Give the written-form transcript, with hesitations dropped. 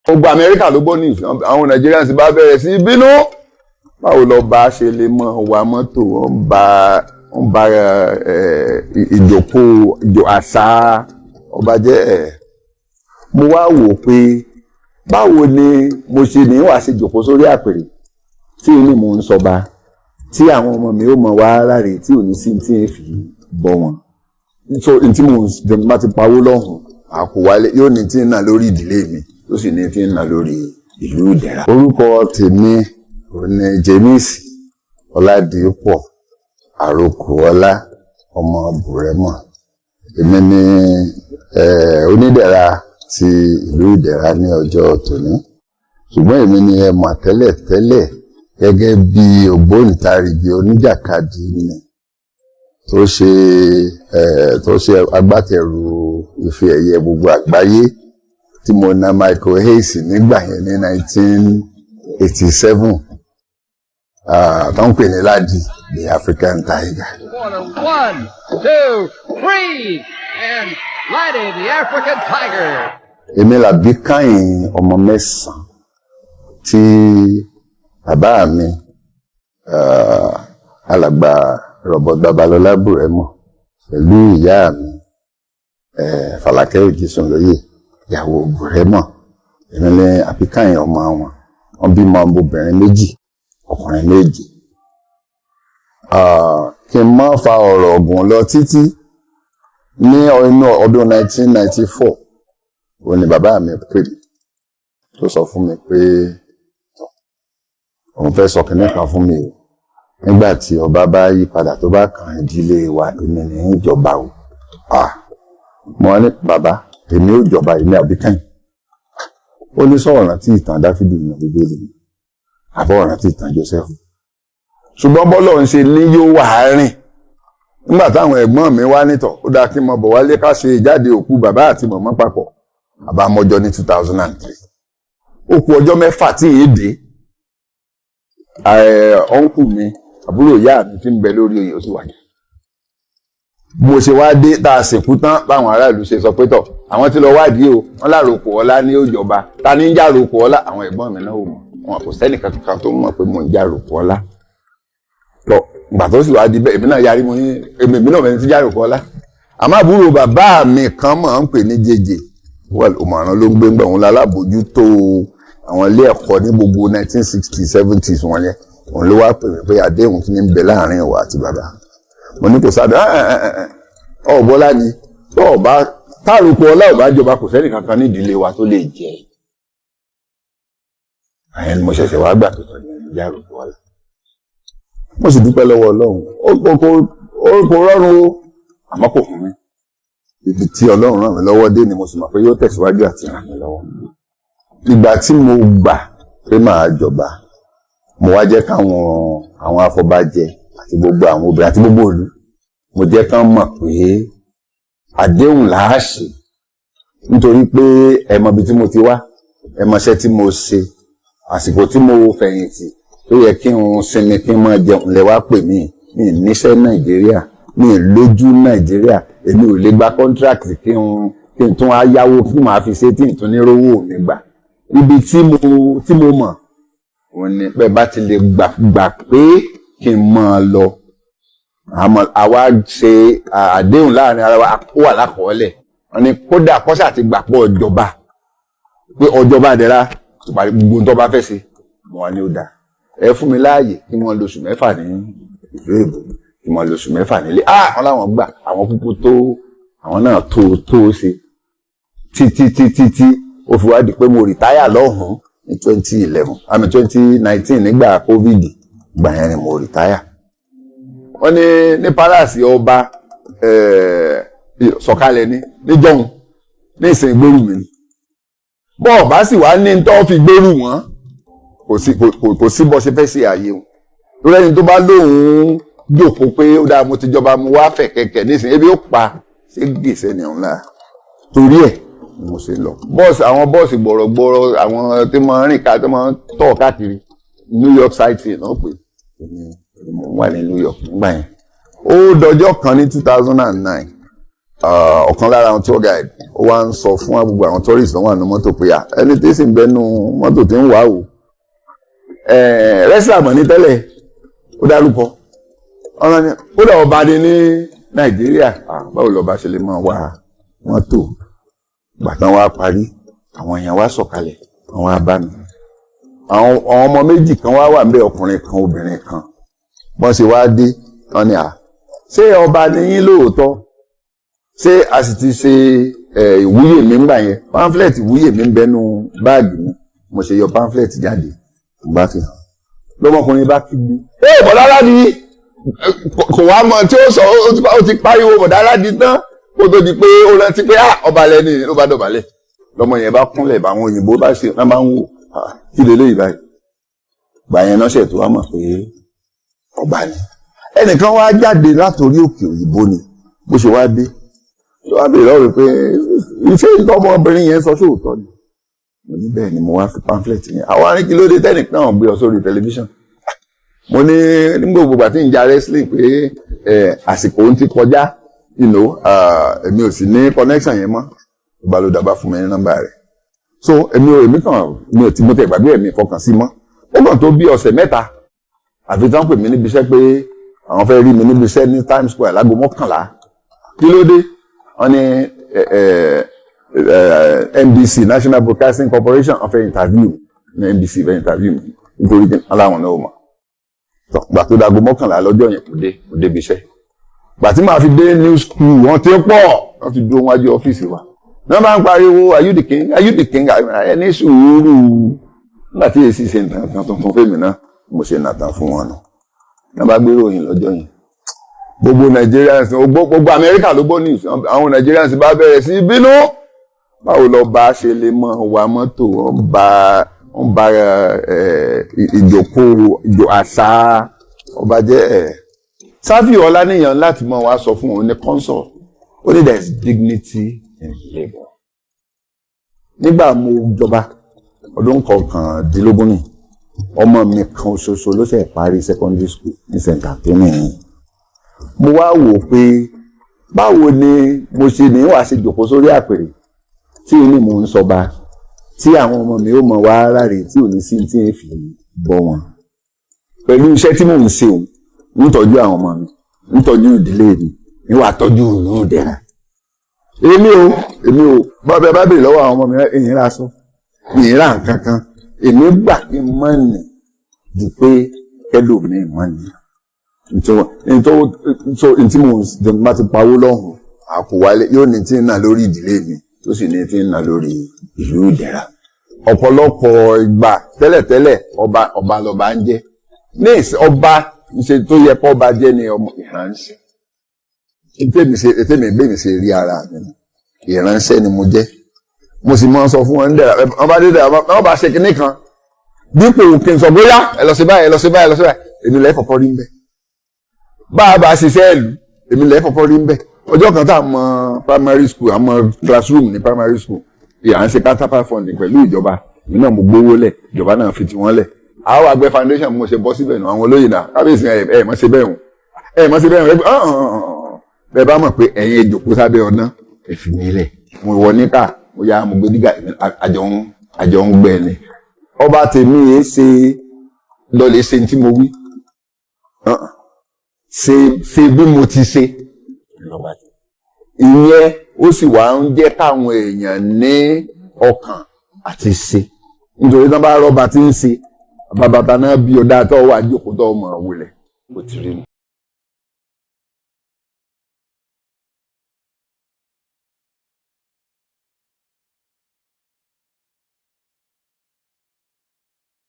Gbogbo Amẹ́ríkà ló gbọ́ news. Àwọn Nigerians bá bẹ̀rẹ̀ sí bínú, báwo lọ bá ṣe lè mọ wa mọ́tò? Wọ́n ba ìjòkó ìjò àṣà ọba jẹ́. Ẹ̀ mo wá wò pé báwo ni mo ṣe ní wàá ṣe jòkó sórí àpèrè tí inú mò ń sọba, tí àwọn ọmọ mi ó mọ wá ráre, tí ò ní sí tí ń fi bọ́ wọn. So n tí mo ń bá ti pawó lọ́hùn àkówálé, yóò ní tí ń nà lórí ìdílé mi, yóò sì ní tí ń nà lórí ìlú Ìdẹ̀ra. Orúkọ tèmi ò ní James Ọládìpọ̀ Àròkọọlá, ọmọ Bùrẹ́mọ̀. Èmi ni onídẹ̀ra ti ìlú Ìdẹ̀ra ní ọjọ́ tòní, ṣùgbọ́n èmi ni ẹ mọ̀ tẹ́lẹ̀ tẹ́lẹ̀ gẹ́gẹ́ bí ògbóǹtarìgì oníjàkadì ni tó ṣe agbátẹrù ife ẹ̀yẹ gbogbo àgbáyé tí mo na Michael Hayes nígbà yẹn ní 1987, tó ń pè ní Ladi the African Tiger. One, two, three, and Laddie the African Tiger. Èmi làbí káyìn ọmọ mẹ́sàn-án tí bàbá mi, alàgbà Robert Babalọlá Bùrẹ́mọ̀, pẹ̀lú ìyá mi, Fàlàkẹ́ Òjísùnlóyè, ìyàwó Bùrẹ́mọ̀. Èmi ní àbíkáyìn ọmọ wọn. Wọ́n bímọ obìnrin 2, ọkùnrin 7. Kí n má fa ọ̀rọ̀ ọ̀gùn lọ títí, ní inú ọdún 1994, òun ni bàbá mi pè mí, tó sọ fún mi pé òun fẹ́ sọ kinní kan fún mi o. Nígbà tí ọba bá yí padà, tó bá kàn ìdílé wa, èmi ní ìjọba o. Ah, mo wá ní, "Bàbá, èmi ò jọba, èmi àbíkẹ́yìn?" Ó ní, "Sọ̀rọ̀ rántí ìtàn Dáfídì nínú Bíbélì ni, àbọ̀ rántí ìtàn Jósẹ́fù?" Ṣùgbọ́n bọ́lọ̀ ń ṣe ní yóò wà á rìn. Nígbà táwọn ẹ̀gbọ́n mi wá nítọ̀, ó dáa kí n mọ bọ̀ wálé ká ṣe ìjáde òkú bàbá àti mọ̀mọ́ papọ̀ àbámọ́jọ ní 2003. Ó kù ọjọ́ 6 tí èé dé. Uncle mi, àbúrò ìyá mi tí ń bẹ lórí oyè, ó sì wájà. Mo ṣe wá dé tá a sìnkú tán, báwọn aráàlú ṣe sọ pé tọ̀, àwọn tí lọ wádìí o, wọn láròkò ọlá ní òjọba. Ta ní ń jàròkò ọlá? Àwọn ẹ̀gbọ́n mi náà ò mọ̀. Wọn kò sẹ́nì kankan tó mọ̀ pé mò ń jàròkò ọlá tọ. Ìgbà tó sì wá di bẹ́ẹ̀, èmi náà yarí. Mo ní èmi náà mẹ́ni tí jàròkò ọlá, àmọ́ àbúrò bàbá mi kan máa ń pè ní jẹjẹ òmọ̀ràn ló ń gbé ńgbà, òun lálábòójútó àwọn ilé ẹ̀kọ́ ní gbogbo 1960 70s wọn yẹn. Òun ló wá pè mí pé àdéhùn kí ni ń bẹ láàrin ìwà àti bàbá. Mo ní kò sáà ọ bọ́lá ni tó ọba tárùkù ọlá ọba jọba, kò sẹ́nì kankan ní ìdílé wa tó lè jẹ. Àyẹn ni mo ṣẹ̀ṣẹ̀ wá gbà tó tọ́ ní ìyá àrùkù ọlá. Mo sì dúpẹ́ lọ́wọ́ Ọlọ́run. Ó kò rọrùn o, àmọ́ kò fún mi. Ibi tí Ọlọ́run ràn mí lọ́wọ́ dé ni mo sì mọ̀ pé yóò tẹ̀síwájú àti ràn mí lọ́wọ́. Ìgbà tí mo gbà pé màá jọba, mo wá jẹ́ káwọn àwọn afọbajẹ àti gbogbo àwọn obìnrin àti gbogbo ìlú, mo jẹ́ kán mọ̀ pé àdéhùn làá ṣe, nítorí pé ẹ mọ ibi tí mo ti wá, ẹ mọ iṣẹ́ tí mo ṣe, àsìkò tí mo fẹ̀yìntì tó yẹ kí n sinmi, kí n máa jẹun, lẹ wá pè mí. Mi níṣẹ́ Nàìjíríà, mi lójú Nàìjíríà, èmi ò lè gba contract kí n tún á yáwó kí màá fi ṣe tí n tún ní rówó mi gbà. Ibi tí mo mọ̀ òun ni bẹ́ẹ̀ bá ti lè gbà pé kí n máa lọ. Àmọ́ àwa ṣe àdéhùn láàrin ara wa, ó wà lákọọ́lẹ̀. Wọ́n ní kódà kọ́sà ti gbà pọ̀ ọjọba, pé ọjọba àdẹ́rà parí gbogbo tó bá fẹ́ ṣe. Mo wá ní ó dáa, ẹ fún mi láàyè kí wọ́n lóṣù 6 ní ìlú èbó, kí wọ́n lóṣù 6 nílé. Ah, wọ́n láwọn gbà. Àwọn kúkú tó àwọn náà tó ṣe títí títí tí ó fi wá di pé mo retire lọ́hùn-ún ní 2011, àmì 2019, nígbà COVID. Gbà yẹn ni mo retire. Wọ́n ní ní palace ọba sọ̀kalẹ̀ ní níjọ́hun ní ìsìn gbóru mi ni. Bọ́ọ̀ bá sì wá ní tó fi gbóru wọn, kò sí bọ́ ṣe fẹ́ ṣe ààyè wọn. Lórí ẹni tó bá lóun jòkó pé ó dáa, mo ti jọba, mo wá fẹ̀ kẹ̀kẹ́ nísìnyí, ebi ó pa ṣé gbèsè ní ọ̀la. Torí ẹ̀ ni mo ṣe lọ. Bọ́ọ̀sì, àwọn bọ́ọ̀sì gbọ̀rọ̀gbọ̀rọ̀, àwọn tí wọ́n rìn ká, tí wọ́n tọ̀ káàkiri New York City náà pé mo wà ní New York nígbà yẹn. Ó dọjọ́ kan ní 2009. Ọ̀kan lára àwọn tour guide, ó wá ń sọ fún gbogbo àwọn tourists tó wà ní mọ́tò pé à ẹni tí sì ń bẹnu mọ́tò tí ń wà o, wrestler mọ̀ ní tẹ́lẹ̀. Ó dárúkọ ọ̀rọ̀ ni ó dà, ọba ni ní Nàìjíríà. Báwo lọ́ba ṣe lè máa wá mọ́tò? Gbàtàn wá parí, àwọn èèyàn wá sọ̀kalẹ̀, àwọn á bá mi. Àwọn ọmọ méjì kan wá wà ń bẹ, ọkùnrin kan, obìnrin kan. Wọ́n ṣe wá dé, wọ́n ní, "À, ṣé ọba ni yín lóòótọ́?" Ṣé a sì ti ṣe ìwúyè mi ńgbà yẹn? Pamphlet ìwúyè mi ń bẹnu báàgì mi. Mo ṣe yọ pamphlet jáde, mo bá fi hàn, lọmọkùnrin bá kígbe, "Ẹ bọ̀dá Aládì!" Kò wá mọ tí ó sọ. Ó ti pariwo "bọ̀dá Aládì" tán kó tó di pé ó rántí pé ọba lẹ́ni. Ló bá dọ̀bálẹ̀, lọmọ yẹn bá kúnlẹ̀. Bá àwọn òyìnbó bá ṣe náà bá ń wò, kí lélẹ́yìí báyìí? Gbà yẹn náà ṣe tó wá mọ̀ pé ọba ni. Ẹnìkan wá jáde látòrí òkè, òyìnbó ni. Bó ṣe wá dé, ló wá bèèrè lọ́rùn pé iṣẹ́ ìtọ́mọbìnrin yẹn sọ sóòótọ́ ni. Mo ní bẹ́ẹ̀ ni. Mo wá fi pamphlet yẹn. Àwọn arí, kí ló dé tẹ́nìkan náà gbé ọ sórí tẹlifíṣàn? Mo ní ní gbogbo ìgbà tí ń ja wrestling pé àsìkò ń ti kọjá, èmi ò sì ní connection yẹn mọ́. Ìgbà ló dàbá fún mi ní nọ́mbà rẹ̀. So èmi ò èmi kàn mi ò tí mo tẹ̀ gbàgbé ẹ̀mí fọkàn sí mọ́. Ó kàn tó bí ọ̀sẹ̀ 3, àfi tí wọ́n pè mí níbi iṣẹ́ pé àwọn fẹ́ rí mi níbi iṣẹ́ ní Times Square láago 11. Kí ló dé? Wọ́n ní NBC, National Broadcasting Corporation, wọ́n fẹ́ interview ní NBC, fẹ́ interview mi nítorí kí aláwọn náà mọ̀. Gbà tó dago 11 lọ́jọ́ yẹn, kò dé, kò débi iṣẹ́. Gbà tí màá fi dé, news crew wọ́n ti pọ̀, wọ́n ti dúró wájú ọ́fíìsì wa náà, bá ń pariwo, "Are you the king? Are you the king?" Ẹ ní sùúrù. Nígbà tí èsì ṣe nǹkan tuntun fèmí náà, mo ṣe nàtàn fún wọn nù náà, bá gbé ròyìn lọ́jọ́ yẹn. Gbogbo Nigerians, gbogbo Amẹ́ríkà ló gbọ́ news. Àwọn Nigerians bá bẹ̀rẹ̀ sí bínú, báwo lọ bá ṣe lè mọ wa mọ́tò? Wọ́n ba ìjókòó ìjò àṣà ọba jẹ́. Ẹ̀ Sáfì Ọláníyàn láti mọ wá sọ fún òun ní consult. Ó ní there is dignity in labour. Nígbà mo jọba, ọdún 19 ni, ọmọ mi kan ṣoṣo ló ṣe parí secondary school ní St. Anthony. Mo wá wò pé báwo ni mo ṣe ní wàá ṣe jòkó sórí àpèrè tí inú mò ń sọba, tí àwọn ọmọ mi ó mọ wá ráre, tí ò ní sí tí ń fi bọ́ wọn. Pẹ̀lú iṣẹ́ tí mò ń ṣe, òun ń tọ́jú àwọn ọmọ mi, ń tọ́jú ìdílé mi, ń wà tọ́jú ìlú ìdẹ̀ra. Èmi ò bá bá bèrè lọ́wọ́ àwọn ọmọ mi, èyí ra aṣọ, èyí ra nǹkan kan. Èmi gbà kí n mọ̀ ní ju pé kẹlòmíì mọ̀ ní nítorí tí mo bá ti pawó lọ́hùn àkùwálé, yóò ní tí ń nà lórí ìdílé mi, tó sì ní tí ń nà lórí ìlú ìdẹ̀ra. Ọ̀pọ̀lọpọ̀ ìgbà tẹ́lẹ̀tẹ́lẹ̀, ọba ọba lọba ń jẹ́. Ní ọba ṣe tó yẹ kó ọba jẹ́ ni ọmọ ìránṣẹ́. Tèmi bẹ́ẹ̀ mi ṣe rí ara mi, ìránṣẹ́ ni mo jẹ́. Mo sì máa ń sọ fún wọn nídẹ̀ra, wọn bá dédé, wọn bá ṣe kinní kan, dípò kí n sọ bóyá ẹ lọ sí báyìí, ẹ lọ sí báyìí, ẹ lọ sí báyìí, èmi lẹ́ẹ̀ kọ́kọ́ rí ń bẹ̀. Bá a bá ṣiṣẹ́ ìlú, èmi lẹ́ẹ̀ kọ́kọ́ rí ń bẹ̀. Ọjọ́ kan tá a mọ primary school, a mọ classroom ní primary school, ìyà ń ṣe counterpart funding pẹ̀lú ìjọba. Èmi náà mo gbówó lẹ̀, ìjọba náà fi tiwọn lẹ̀, àwọn àgbẹ̀ foundation. Mo ṣe bọ́ síbẹ̀ nù, àwọn olóyè náà, "Kábíyèsí, ẹ ẹ mọ̀ ṣe bẹ́ẹ̀ hùn, ẹ mọ̀ ṣe bẹ́ẹ̀ hùn." Bẹ́ẹ̀ bá mọ̀ pé ẹ̀yin ìjòkó sábẹ́ ọ̀nà, ẹ fi mí lẹ̀. Mo wọ níkà, mo yá, mo gbé dígà, àjọ ń gbẹ ni. Ọba tèmi yìí ṣe lọ lè ṣe tí mo wí, ṣe ṣe bí mo ti ṣe ìyẹn, ó sì wá ń jẹ́ káwọn èèyàn ní ọkàn àti ṣe, nítorí tí wọ́n bá rọ́ba tí ń ṣe bàbá náà bí ọ̀dà tó wà jókòó tó mọ̀ wulẹ̀ bó ti rí nu.